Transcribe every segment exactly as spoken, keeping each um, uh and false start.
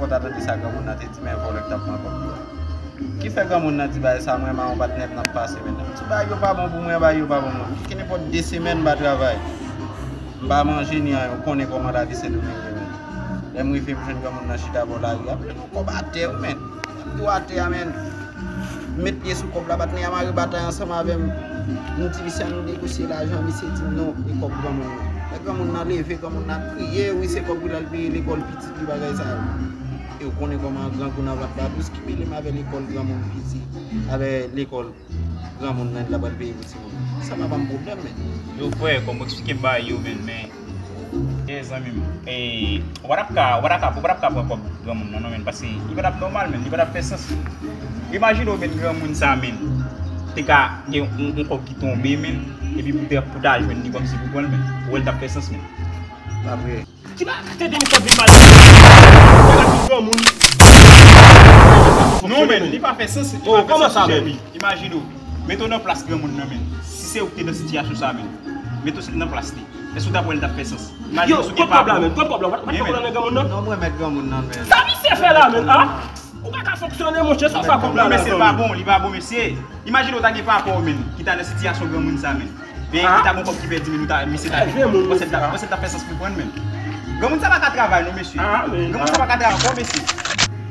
Pòt atande sa granmoun nan te di, men vòlè k t ap pran kòb li a. Ki fè granmoun nan di bagay sa, mwen, mawon pa t nèt nan pase, men. M di bagay yo pa bon pou mwen, bagay yo pa bon pou mwen. M di ki nenpòt de semèn m pa travay. M pa manje ni anyen, ou konnen kòman lavi Sendomeng ye, men. Lè m rive, m jwenn granmoun nan chita bò lari a, m jwenn yon kòb atè, wi, men. M di w atè a, men. M met pye sou kòb la, patnè a mare batay ansanm avè m. M di misye, ann negosye lajan, misye di non, e kòb granmoun nan. Lè granmoun nan leve, granmoun nan ap kriye, wi, se kòb pou l al peye lekòl pitit li, bagay sa yo. E w konnen kòman grangou nan vant la dous, ki mele m avè lekòl granmoun piti, avè lekòl granmoun nan, l ap al peye pou timoun. Sa pa ban m pwoblèm, men. Yo, frè, kòm w eksplike m bagay yo, men, men, e zanmi m, e, ou pa t ap ka, ou pa t ap ka, ou pa t ap ka pran kòb granmoun nan, non, men, paske li pa t ap nòmal, men, li pa t ap fè sans. Imajine w, men, granmoun sa, men, te ka gen yon, yon kòb ki tonbe, men, epi pou te, pou ta jwenn li kòmsi pou pran l, men, ou wè l t ap fè sans, men. Pa vre. Ti ba, te demisyon vin pale. Granmoun. Non, men, li pa fè sans. Oh, kòman sa, men? Imajine w. Mete w nan plas granmoun nan, men. Si se ou ki te nan sitiyasyon sa, men. Mete w nan plas li. Èske w t ap wè l t ap fè sans? Imajine w si w gen pa bon. Yo, pran kòb la, men. Pran kòb la, w pa t pran kòb la nan granmoun nan? Non, mwen mèt granmoun nan, men. Sa misye fè la, men, a? Ou pa ka fonksyone, monchè, sa w fè kòb la. Non, men se pa bon, li pa bon, mesye. Imajine w ta gen papa w, men, ki ta nan sitiyasyon granmoun sa, men. Men, ki ta gon kòb ki pèdi, men, nou ta, misye ta, misye ta fè sans pou pran, men. Granmoun sa pa ka travay, non, mesye. Granmoun sa pa ka travay ankò, mesye.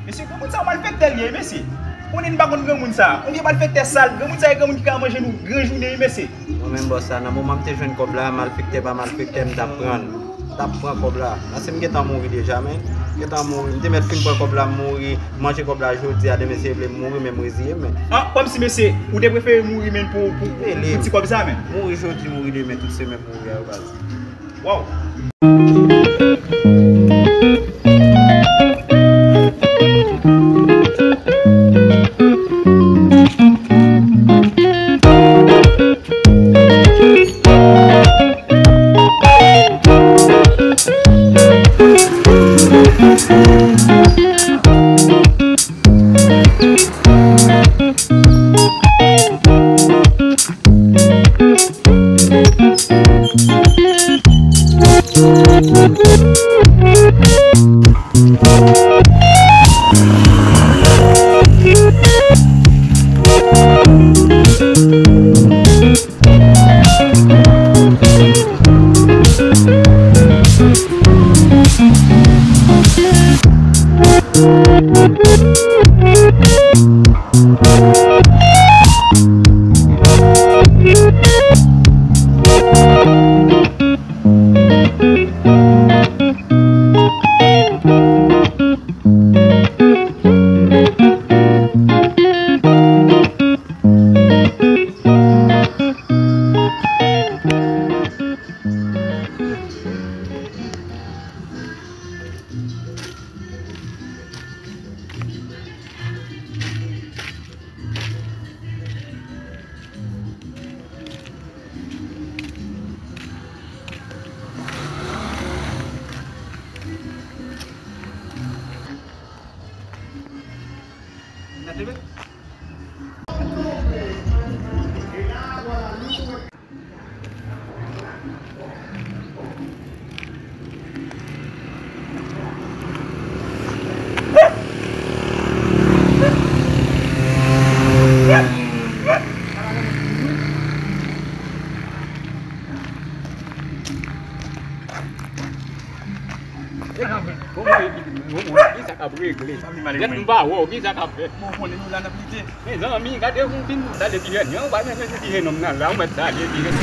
Mesye, granmoun sa, yon malfektè li ye, mesye. Konnen n pa konn granmoun sa. Yon vye malfektè sal. Granmoun sa, e granmoun ki ka manje nou gran jounen, wi, mesye. Mwen menm bòs la, nan moman m te jwenn kòb la, malfektè pa malfektè, m t ap pran l. M t ap pran kòb la. Paske m gentan mouri deja, men. M gentan mouri. M te mèt fin pran kòb la, m mouri. M manje kòb la jodi a, demen si Dye vle, m mouri, men m reziye m, men. Ah, kòmsi, mesye, ou te prefere mouri, men, pou, pou, pou ti kòb sa, men. Mouri jodi, mouri demen, tout se menm mouri a, yo, baz. Waw. Bon, mwen, mwen, mwen, ki sa k ap regle? Lè m pa wè w, ki sa k ap fèt? Bon, konnen nou la n ap lite. Mezanmi, gade yon fin dale ti jèn, yon pa menm ti jennonm nan la, ou mèt dale ti jèn.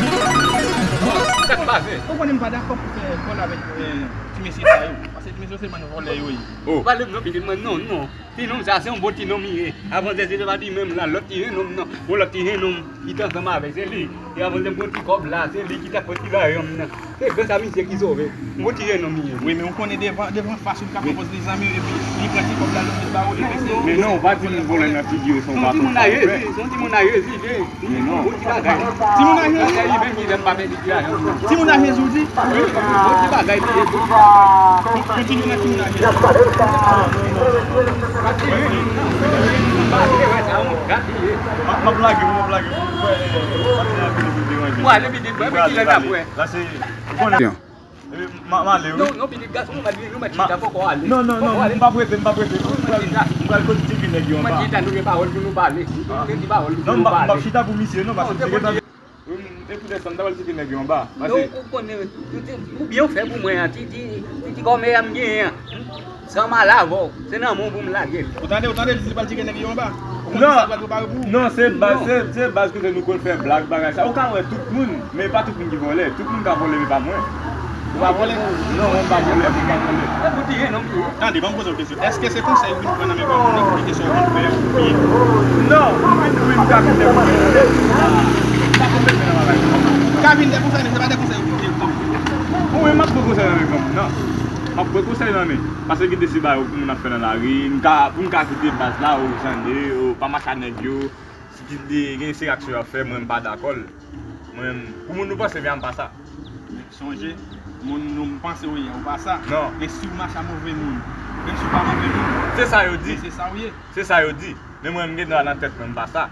Sa k pase? Ou konnen m pa dakò pou fè kòl avèk, eh, ti mesye sa yo. Paske ti mesye yo se bann vòlè yo ye. Oh. Pale m non, pitit mwen, non, non. Ti nonm sa se yon bon ti nonm li ye. Avan zè se te pa ti menm la, lòt ti jennonm nan. Yon lòt ti jennonm ki te ansanm avè l, se li. E avan zè m pran ti kòb la, se li ki t ap pran ti lajan m nan. Se gras a misye ki sove. Yon bon ti jennonm li ye. Wi, men ou konnen devan, devan fas ou li ka pran pòz li zanmi w, epi li pran ti kòb la, li met ba ou, epi se. Men non, ou pa di m vòlè nan figi w, se yon baton sa w fè. Se yon timoun a Jezi, se yon timoun a Jezi, li ye. Men non. Yon ti bagay. Timoun a Jezi. Bagay li menm, li menm pa pèdi ti lajan m nan. Timoun a Jezi, ou di? Wi, yon ti bagay li ye. Kontinye nan timoun a Jezi. M ap lage, m ap lage. Ou ale pitit mwen, epi kilè n ap wè? La se, ou konnen. M a, m ale, wi. Non, non, pitit gason, nou mèt, nou mèt chita, fòk w ale. Non, non, non, m p ap rete, m p ap rete. M pral, m pral kote tcheke nèg yo anba. Mwen chita, nou gen pawòl pou nou pale. Wi, nou gen ti pawòl pou nou pale. Non, m p ap chita pou misye, non, paske m te gentan. Wi, e poutèt sa, m ta pral tcheke nèg yo anba. Non, ou konnen, ou byen fè pou mwen an, ti, ti, ti, ti kòmè a m genyen an. San m al avè w, se nan men w pou m lage l. Ou tande, ou tande, li di li pral tcheke nèg yo anba. Ou konn ki sa l pral prepare pou ou? Non, se baz, se, se baz kote nou konn fè blag, bagay sa. Ou ka wè tout moun, men pa tout moun ki vòlè. Tout moun ka vòlè, men pa mwen. Ou pa vòlè? Non, mwen pa vòlè, mwen pa vòlè. E pou tiye, non, m tiye. Tande, ban m poze w kesyon. Èske se konsèy ou vin pran nan men granmoun nan ki kite sa w konn fè a? Non, m vin, wi, m ka vin dè konsèy. M ka vin dè konsèy, men se pa dè konsèy ou vin dè. Wi, m ap pran konsèy nan men granmoun nan. M ap pran konsèy nan men. Paske gen de se bagay pou moun ap fè nan lari, m ka, pou m ka kite baz la, o, tande, o, pa mache ak nèg yo, si gen de, gen se aksyon y ap fè, mwen, m pa dakò l. Mwen, pou moun nou panse byen, m pa sa. Sonje, moun nou panse w ye, ou pa sa. Non. Men si w mache a move moun, menm si w pa move moun, se sa yo di. Men se sa w ye. Se sa yo di. Men mwen, m gen dwa nan tèt mwen, m pa sa.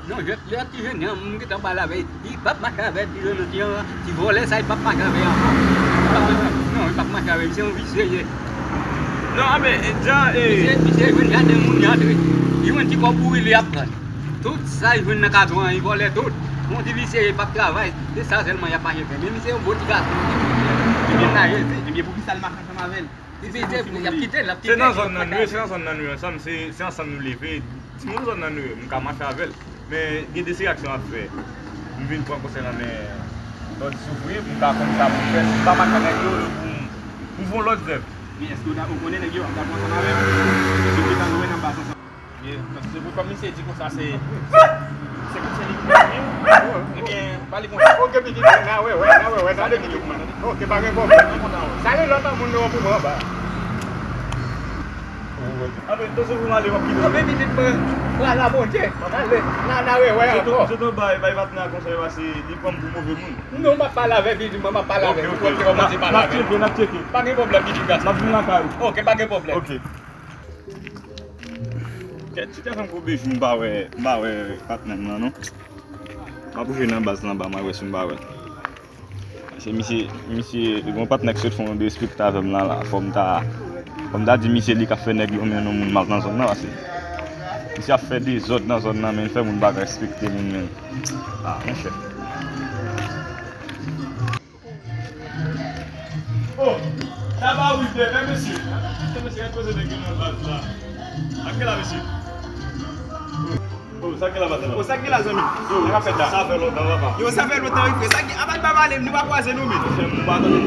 Non, lè, lè ti jèn nan, m gentan pale avè l. Li p ap mache avè ti jèn nan, ti, ti vòlè sa, li p ap mache avè l ankò. Li p ap mache, non, li p ap mache avè l. Se yon visye li ye. Non, a, men, jan, e. Misye, misye jwenn jaden moun, li antre. Li jwenn ti kòb pouri, li ap pran. Tout sa li jwenn nan kazon an, li vòlè tout. Yon ti visye, li p ap travay. Se sa sèlman y ap mache fè. Men misye yon bon ti gason. Li byen naje, wi. Ebyen, poukisa l mache ansanm avè l? Li peze pou l, y ap kite l, l ap kite l. Se nan zòn nan nou ye, se nan zòn nan nou ye ansanm, se, se ansanm nou leve. Timoun zòn nan nou ye, m ka mache avè l. Men gen de seri aksyon ap fè. M vin pran konsèy nan men lòt soufri, m ka konn sa pou m fè. Si m pa mache ak nèg yo, pou m, pou m fè yon lòt zèv. Men èske w ta, ou konnen nèg yo ap dakò ansanm avè w? Si w gentan lwen nan baz ansanm. Ye, paske se pou kòm misye di konsa, se, se konsa li di, ebyen, ba li konsa. Oke, pitit, n a wè, wè, n a wè, wè, n a wè, pitit mwen. Oke, pa gen pwoblèm. Sa gen lòt moun nou an pou mwen anba. Anben, to se pou m ale, m ap kite. Anben, pitit mwen, pral la Bondye. Ale, n a, n a rewè ankò. Se to, se to bay, bay patnè a konsèy, paske li pran m pou move moun. Non, m ap pale avè pitit mwen, m ap pale avè l. Oke, oke. N ap tcheke, n ap tcheke. Pa gen pwoblèm, pitit gason. M ap vin lakay ou. Oke, pa gen pwoblèm. Oke. Kèt, ti tèlman kou de jou m pa wè, m pa wè patnè m nan, non. M ap bouje nan baz lan anba, m a wè si m pa wè l. Se misye, misye, gon patnè k sot fè yon derespekte avè m la, la. Fò m ta, fò m ta di misye li k ap fè nèg yo men yon moun mal nan zòn nan, paske misye ap fè dezòd nan zòn nan, men l fè moun pa ka respekte moun, men. Ah, monchè. Oh, sa pa wi, frè, men mesye. Mesye, ret poze nèg yo nan baz la. Ak ki la, mesye? Oh, sa ki la, patnè? Oh, sa ki la, zanmi? Yo, sa ka fèt la. Sa fè lontan, papa. Yo, sa fè lontan, wi, frè. Sa ki, apa n pa pale, nou pa kwaze, non, men. Frè m, nou pa tande.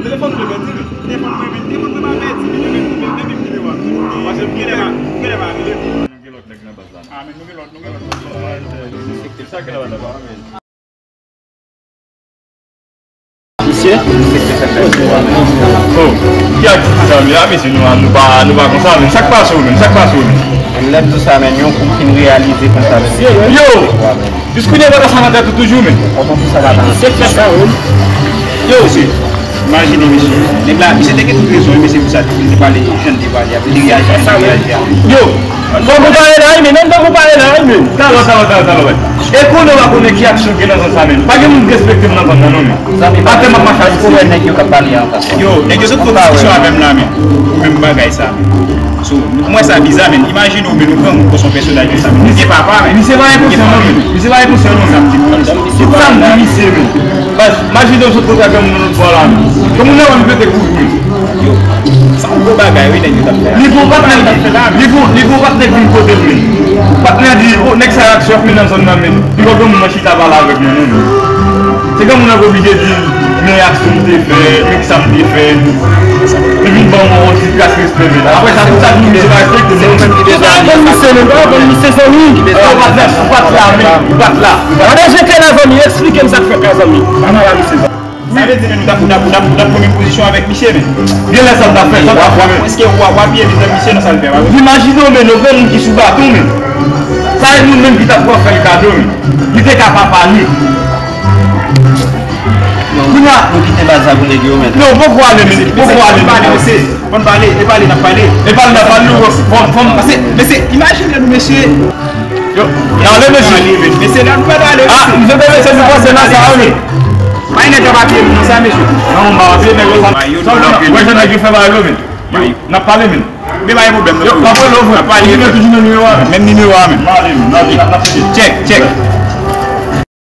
Telefòn mwen pèdi, men. Telefòn mwen, men. Telefòn mwen pa pèdi, men. Yo, men, men, men, men, nimewo a. Paske m genlè pa, m genlè pa rele. Nou gen lòt nèg nan baz la. Ah, men nou gen lòt, nou gen lòt. Sa ki la, patnè? Misye? Oh, ki ak ti zanmi a, mesye, nou, nou pa, nou pa konsa, men sa k pase w menm, sa k pase w menm? Lè m di sa, men, yon kou m fin reyalize konsa, men. Yo! Jiskounye a w pa sa nan tèt ou toujou, men. Konprann tout sa la, misye k fè sa, wi. Yo, se, imajine, mesye. Nèg la, misye te gen tout rezon, wi, mesye, pou sa, li te pale, jan li te pale a, pou li reyaji, jan li reyaji a. Yo! Fòk ou pale la, wi, men, menm fòk ou pale la, wi, men. Talò, talò, talò, talò, wè. E konnen w pa konnen ki aksyon gen nan zòn sa menm. Pa gen moun ki respekte m nan zòn nan non, men. Zanmi, atè m ap mache a misye. Ou wè nèg yo k ap pale a ankò. Yo, nèg yo sot fè diskisyon avè m la, men. Menm bagay sa. So, m wè sa biza, men. Imajine w, men, ou pran moun pou se yon pèsonaj konsa, men. Misye papa, men. Misye pa enkonsyan non, men. Misye pa enkonsyan non, men. Tout sa m di misye, men. Baz, imajine w sot kote ak yon moun nan lòt bò la, men. Yon moun nan wè m pete kouri. Yo, sa yon gwo bagay, wi, nèg yo t ap fè a. Li gon patnè, li gon, li gon patnè k vin kote l, men. Patnè di, oh, nèg sa yo aksyon ap mennen nan zòn nan, men. Li wè gon moun nan chita pale avèk mwen, non, men. Se granmoun nan k oblije di, men aksyon m te fè, men kisa m te fè. Li vin ban mwen yon ti kras respè, men. Apre sa, tout sa vin di, se pa respekte, men. Se pa rekonn misye, men, pa rekonn misye, zanmi. Ou pa t la, ou pa t la, men, ou pa t la. Gade jan kè la, zanmi, eksplike m sa k fèt la, zanmi. Sa vle di, men, nou t ap, nou t ap, nou t ap, nou t ap pran menm pozisyon avèk misye, men. Genlè sa l t ap fè, sa l t ap fè, men. Èske w ap, w ap apiye vizaj misye nan sa l fè a, wi? Imajine w, men, yon granmoun ki sou baton, men. Sa e moun menm ki t ap pran fè l kado, men. Li te ka papa nou. Kounye a. Nou kite baz la pou nèg yo, men. Non, poko ale, men. Poko ale, men. Fòn pale, e pale n ap pale. E pale n ap pale, nou, fò, fò, paske, mesye, imajine nou, mesye. Yo, n ale, mesye. Mesye, la, nou pa ale. Ah, mesye, mesye, nou panse nan sa, wi. Bay nèg yo papye nou nan sa, mesye. Non, m pa papye nèg yo sa. Sa w di, wè jan nèg yo fè bagay yo, men. N ap pale, men. Men pa gen pwoblèm, non. Yo, m ap rele w, frè. N ap pale. Ou toujou nan nimewo a, men. Menm nimewo a, men. M ale, men. N ap, n ap, n ap cheke. Check, check.